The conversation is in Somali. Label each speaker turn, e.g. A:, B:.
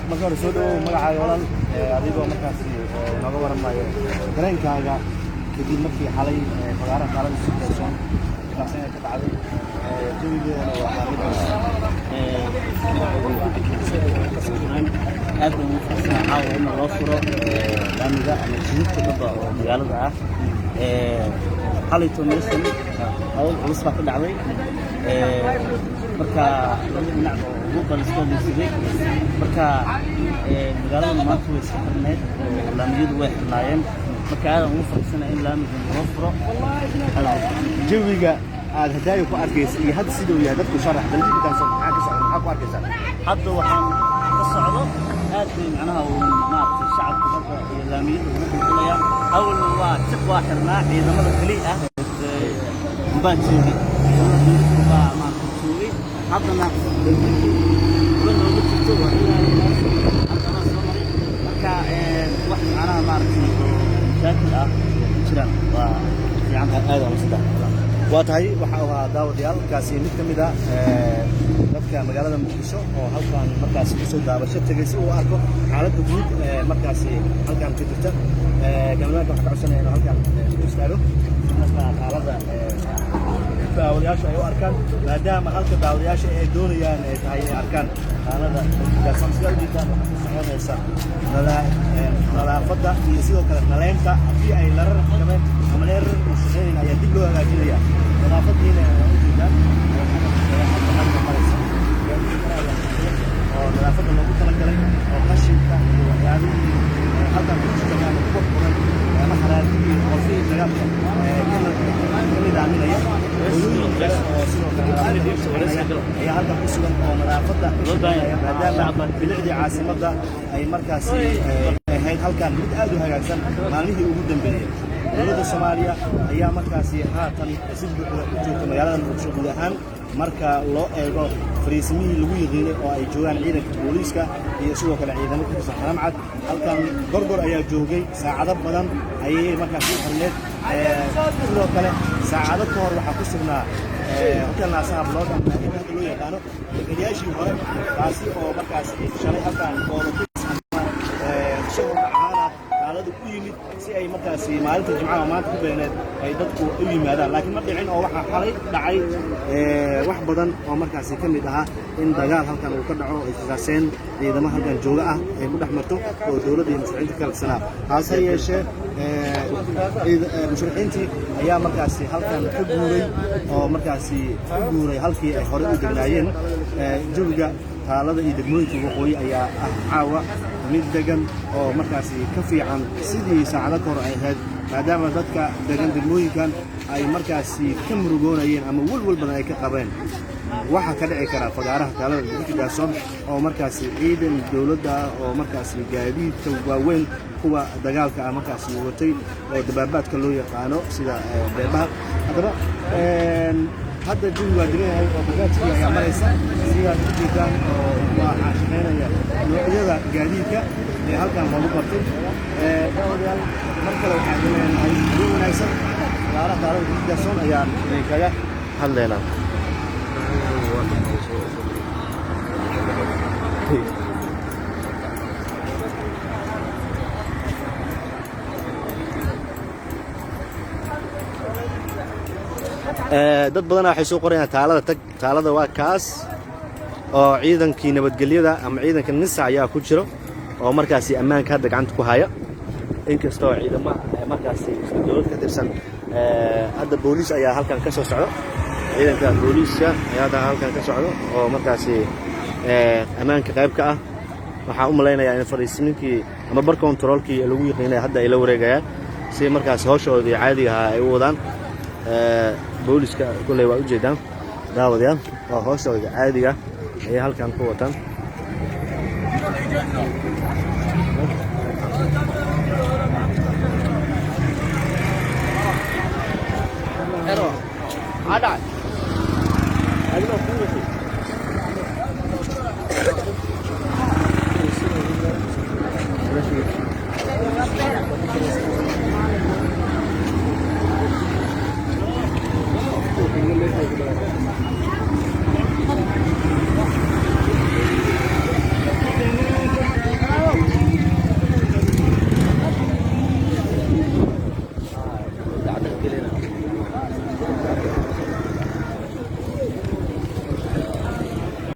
A: Marka hore soo dhawow, magacaaga walaal, adigoo markaasi nooga waramayo dareenkaaga kadib markii xalay fagaaraha taalada si kalsoon raacsan ay ka dhacday, jawigeedana waa mid
B: Aad baan ugu faraxsanahay caawa in loo furo laamiga ama jidadka dhaba oo magaalada ah. Xalayto meeshan hawl culus baa ka dhacday. Marka labada dhinac oo ugu baliskoodaysaday, marka magaaladuna maanta way iska xirneyd oo laamiyadu way xirnaayeen. Marka aadaan ugu faraxsanahay in laamigan loo furo.
A: Jawiga aad hadaayo ku arkaysa iyo hadda siduu yahay dadku sharax dalbigaas, maxaa ka socda, maxaa ku arkaysaa?
B: Hadda waxaan ka socdo aad bay macnaha uu maaragtay shacabka hadda iyo laamiyada ugu qulqulayaan. Awalna waa jiq, waa xirnaa, ciidamada keli ah baa joogay, ciidamada dowladda baa maaragtay joogay. Haddana uga nooga jirto waa ilaa haddana soo maray. Marka wax macnaha maaragtay oo mashaakil ah ku jiraan, waa fiican.
A: Aad waa masaddex waa tahay. Waxa uu ahaa daawadayaal kaasi mid ka mid ah dadka magaalada Muqdisho oo halkan markaasi kusoo daabasho tegay si uu arko xaaladda guud ee markaasi halkan ka jirta. Gamadaanka waxaan ka codsanaya inuu halkan ku istaago si markaa xaaladda daawadayaasha ay u arkaan, maadaama halka daawadayaasha ay doonayaan ay tahay inay arkaan xaaladda gaarsan. Sidaa ujeedaan, waxaa ku soconaysa nadaafadda iyo sidoo kale naleynta. Haddii ay larar jabeen ama leerar uu shaqeynayn ayaa dib loo hagaajinaya. Nadaafadiina waa ujeedaan hadda maraysa gaadiid kale ayaa shaqeeya oo nadaafadda loogu talagalay oo qashinka iyo waxyaabihii halkan ku jira ama ku burburay ama xaraadigii qolfihii dagaalka ka nidaaminaya. Hooyooyin kale oo sidoo kale nadaafadda ka shaqeynaya ayaa halkan ku sugan oo nadaafadda ka shaqeynaya, maadaama bilicdii caasimadda ay markaasi ahayd halkan mid aad u hagaagsan maalmihii ugu dambeeyey. Dowladda Soomaaliya ayaa markaasi haatan si buuxda u joogta magaalada Muqdisho guud ahaan, marka loo eego fariisimihii lagu yiqiinay oo ay joogaan ciidanka booliiska iyo sidoo kale ciidamo ka tirsan Haramcad. Halkan Gorgor ayaa joogay, saacado badan ayay markaasi u xirneed. Sidoo kale saacado ka hor waxaa ku sugnaa hotel Naasaha Blood ama hadda loo yaqaano degayaashii hore, taasi oo markaasi shalay halkan oodatis ama soo ahaana taaladu u yimid si ay markaasi maalinta Jimcaha maanta ku beeneed ay dadku u yimaadaan, laakiin ma dhicin oo waxaa xalay dhacay wax badan oo markaasi ka mid ahaa in dagaal halkan uu ka dhaco, israaseen ciidamo halkan jooga ah ay ku dhex marto oo dowladda iyo musharaxiinta ka kalsanaa. Hase yeeshee musharaxiintii ayaa markaasi halkan ka guuray oo markaasi u guuray halkii ay horey u degnaayeen. Jawiga taalada iyo degmooyinka waqooyi ayaa ah caawa mid degan oo markaasi ka fiican sidii saacado ka hor ay ahayd, maadaama dadka degan degmooyinkan ay markaasi ka murugoonayeen ama welwel badan ay ka qabeen waxaa ka dhici kara fagaaraha taalada Daljirka Daahsoon, oo markaasi ciidan dowladda ah oo markaasi gaadiidka waaweyn kuwa dagaalka ah markaasi watay oo dabaabaadka loo yaqaano sida beebaha. Haddaba hadda jawi waa degan yahay oo bajaajkii ayaa maraysa sidaad u jeedaan, oo waxaa shaqaynaya noocyada gaadiidka ee halkan loogu bartay. Daawadayaal, mar kale waxaan idin leenahay habeen wanaagsan. Fagaaraha taalada Daljirka Daahsoon ayaan idinkaga hadlaynaa. Dad badanaa waxay soo qorayaan taalada tag. Taalada waa kaas oo ciidankii nabadgelyada ama ciidanka NISA ayaa ku jiro oo markaasi ammaanka hadda gacanta ku haya, inkastoo ciidamo markaasi isla dowlad ka tirsan hadda booliis ayaa halkan ka soo socdo. Ciidanka booliiska ayaa hadda halkan ka socdo oo markaasi ammaanka qayb ka ah. Waxaan u malaynayaa in fadhiisninkii ama bar kontaroolkii lagu yiqiinay hadda ay la wareegayaan, si markaas hawshoodii caadiga ahaa ay u wadaan. Booliska kolley waa ujeedaan, daawadayaal, waa hawshooda caadiga ayay halkan ku wataan.